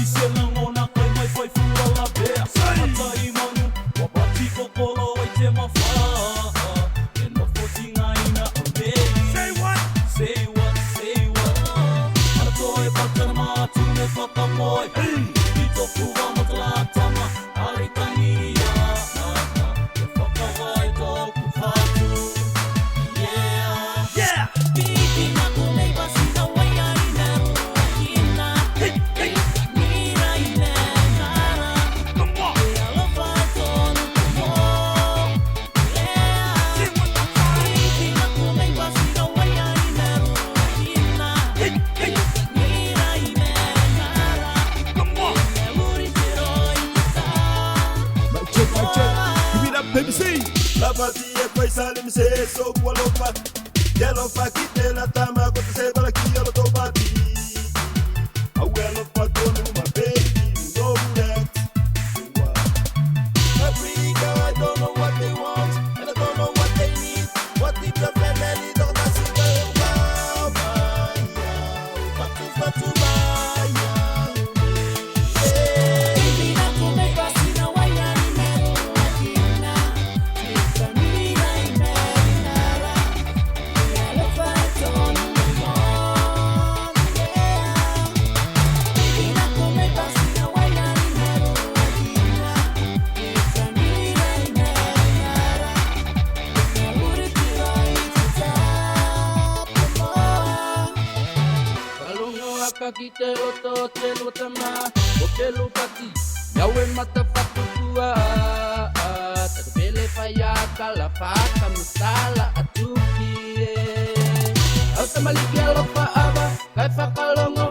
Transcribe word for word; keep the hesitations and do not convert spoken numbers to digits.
Se lagona kai mai fai fua lavea. Sai. Matai manu, ua pati kokolo ai te mafua. E nofo tigaina o nei. Say what? Say what, say what? Ana toe patana matu me fakamoe. Hey. I toku vao ma tala tama, ai tagi ia. E fakavae toku fatu. Yeah. Yeah. Mic check, mic check. Give it up, let me see. Lava ti e fai sale mi se so kua lopa. Ia lopa ki tela tama ko te se bala ki ia loto pati. Au e lopa tonu ma baby, no relax. Africa, I don't know what they want, and I don't know what they need. What if your family don't ask you? Kalogo aka ki te loto o te lua tama, o te lua pati, ia au e mata fatu kua, taku pele fai a kala fakamasala atu ki e. Au tamaliki alofa ava, kai fakalogo,